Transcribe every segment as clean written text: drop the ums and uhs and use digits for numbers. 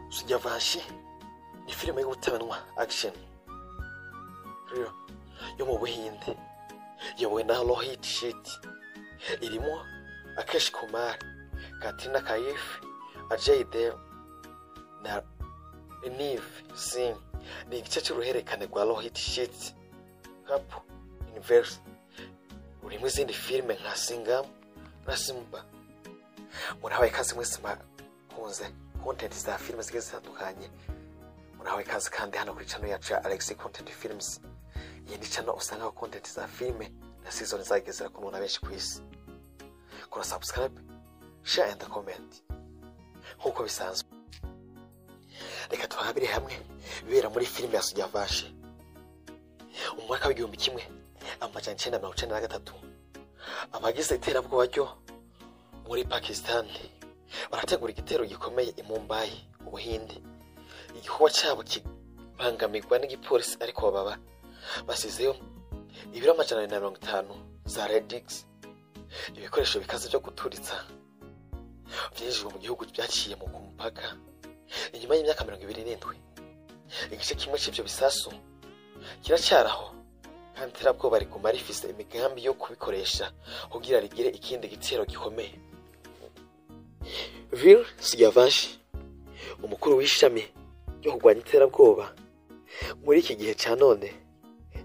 Sooryavanshi ni filime y'ubutabanwa, action thriller yo mu Buhinde, iyobowe na Rohit Shetty. Irimo Akshay Kumar, Katrina Kaif, Ajay Dev na Ranveer Singh. Ni igice cy'uruhererekane rwa Rohit Shetty Cop Universe, rurimo izindi filime nka Singham na Simmba. Murahawe ikaze mwese mwakunze content za filime zigiye zitandukanye. Murahawe ikaze kandi hano kuri channel yacu ya Alex Content Films. Iyi ni channel usangaho content za filime na season zagiye zirakundwa na benshi ku isi. Kora subscribe, share and comment nk'uko bisanzwe. Reka tuhabire hamwe bibera muri filime ya Sooryavanshi. Mu mwaka w'1993, abagize iterabwoba ryo muri Pakistan barategura igitero gikomeye i Mumbai, Ubuhinde. Igikorwa cyabo kibangamirwa n'igipolisi, ariko baba basizeyo ibiro 250 za RDX, ibikoresho bikaze byo guturitsa byinjijwe mu gihugu byaciye mu ku mupaka inyuma y'imyaka 27. Igice kimwe cy'ibyo bisasu kiracyaraho, kandi iterabwoba riguma rifise imigambi yo kubikoresha kugira rigire ikindi gitero gikomeye. Veer Sooryavanshi, umukuru w'ishami ryo kurwanya iterabwoba muri iki gihe cya none,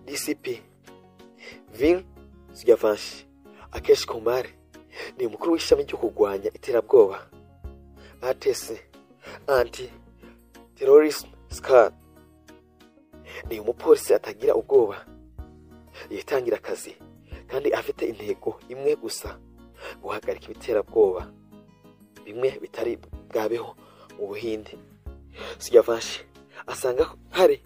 DCP Veer Sooryavanshi, Akshay Kumar, ni umukuru w'ishami ryo kurwanya iterabwoba, ATS, Anti Terrorism Squad. Ni umupolisi atagira ubwoba, yitangira akazi kandi afite intego imwe gusa: guhagarika ibiterabwoba bimwe bitari bwabeho mu Buhinde. Sooryavanshi asanga hari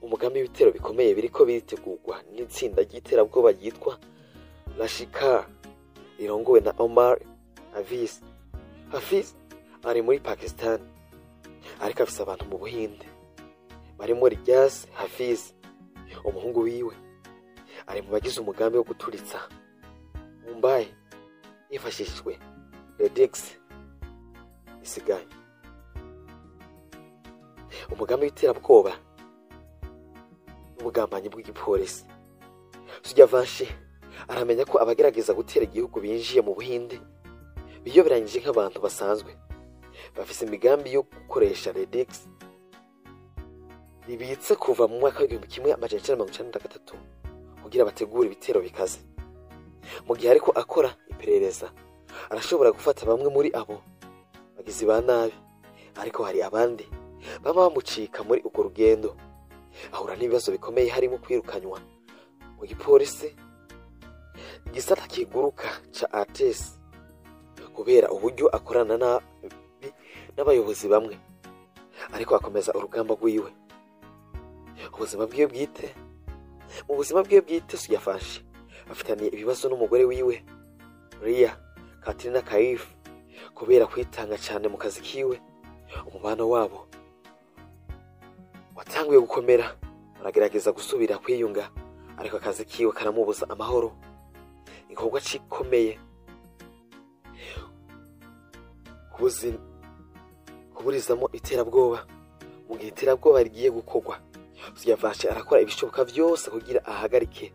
umugambi w'ibitero bikomeye biriko biritegurwa n'itsinda ry'iterabwoba ryitwa Lashkar, rirongowe na Omar Hafiz. Hafiz ari muri Pakistan, ariko afise abantu mu Buhinde barimo Riyaz Hafiz, umuhungu wiwe ari mu bagize umugambi wo guturitsa Mumbai hifashishijwe RDX isigaye. Umugambi w'iterabwoba n'ubugambanyi bw'igipolisi. Sooryavanshi aramenya ko abagerageza gutera igihugu binjiye mu Buhinde biyoberanyije nk'abantu basanzwe, bafise imigambi yo gukoresha RDX ribitse kuva mu mwaka w'1993 kugira bategure ibitero bikaze. Mu gihe ariko akora iperereza, arashobora gufata bamwe muri abo bagizi ba nabi, ariko hari abandi baba bamucika muri urwo rugendo. Ahura n'ibibazo bikomeye, harimo kwirukanywa mu gipolisi, igisata kiguruka ca ATS, kubera uburyo akorana nabi n'abayobozi bamwe, ariko akomeza urugamba rwiwe. Ubuzima bwiwe bwite. Mu buzima bwiwe bwite, Sooryavanshi afitaniye ibibazo n'umugore wiwe Riya, Katrina Kaif, kubera kwitanga cyane mu kazi kiwe. Umubano wabo watanguye gukomera, baragerageza gusubira kwiyunga, ariko akazi kiwe karamubuza amahoro. Igikorwa cikomeye kuburizamo iterabwoba. Mu gihe iterabwoba rigiye gukorwa, Sooryavanshi arakora ibishoboka vyose kugira ahagarike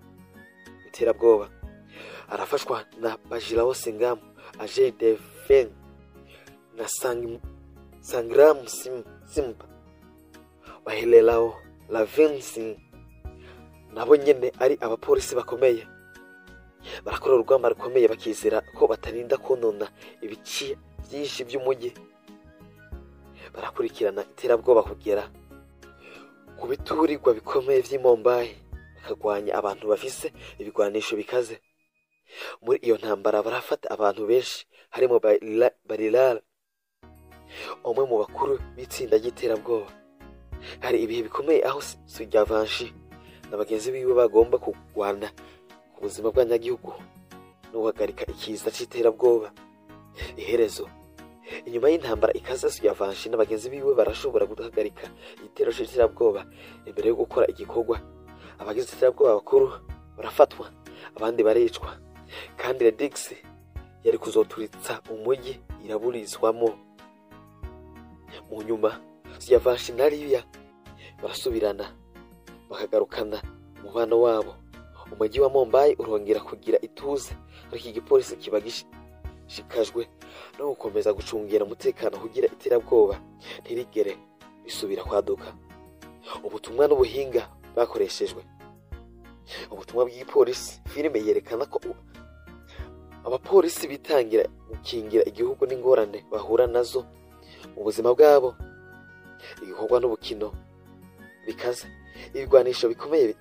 iterabwoba. Arafashwa na Bajirao Singham, Ajay Devgn na Sangram Simba Bhalerao, Ranveer Singh, nabo nyene ari abapolisi bakomeye. Barakora urugamba rukomeye, bakizera ko batarinda konona ibice byinshi by'umujyi. Barakurikirana iterabwoba kugera ku biturirwa bikomeye vy'i Mumbai, bakagwanya abantu bafise ibigwanisho bikaze. Muri iyo ntambara barafata abantu benshi, harimo Barilal, umwe mu bakuru b'itsinda ry'iterabwoba. Hari ibihe bikomeye aho Sooryavanshi na bagenzi biwe bagomba kurwana ku buzima bw'abanyagihugu no guhagarika ikiza c'iterabwoba. Iherezo. Inyuma y'intambara ikaze, Sooryavanshi na bagenzi biwe barashobora guhagarika igitero c'iterabwoba. Imbere yo gukora igikorwa, abagize iterabwoba bakuru barafatwa, abandi baricwa, kandi RDX yari kuzoturitsa umujyi iraburizwamo. Mu nyuma Suryavanshi na Riya barasubirana, bakagarukana umubano wabo. Umujyi wa Mumbai urongera kugira ituze, ariko igipolisi kiba gishishikajwe no gukomeza gucungera umutekano kugira iterabwoba ntirigere risubira kwaduka. Ubutumwa n'ubuhinga bwakoreshejwe. Ubutumwa bw'igipolisi: filime yerekana ko abapolisi bitangira gukingira igihugu n'ingorane bahura nazo mu buzima bwabo. Ibikorwa n'ubukino bikaze, ibigwanisho bikomeye,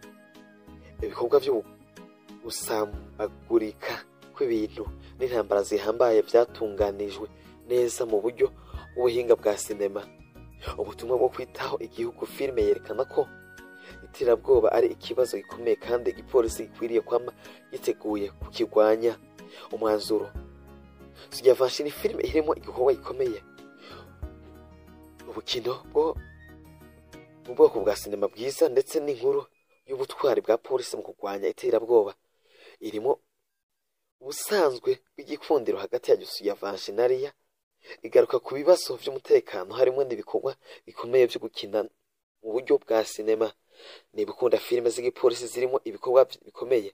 ibikorwa byo gusambagurika kw'ibintu n'intambara zihambaye byatunganijwe neza mu buryo bw'ubuhinga bwa sinema. Ubutumwa bwo kwitaho igihugu: filime yerekana ko iterabwoba ari ikibazo gikomeye kandi igipolisi gikwiriye kwama giteguye kukirwanya. Umwanzuro: Suryavanshi ni filime irimo igikorwa gikomeye, ubukino bwo mu bwoko bwa sinema bwiza, ndetse n'inkuru y'ubutwari bwa polisi mu kurwanya iterabwoba. Irimo ubusanzwe bw'igikundiro hagati ya Suryavanshi na Riya, igaruka ku bibazo by'umutekano, harimo n'ibikorwa bikomeye byo gukina mu buryo bwa sinema. Niba ukunda filime z'igipolisi zirimo ibikorwa bikomeye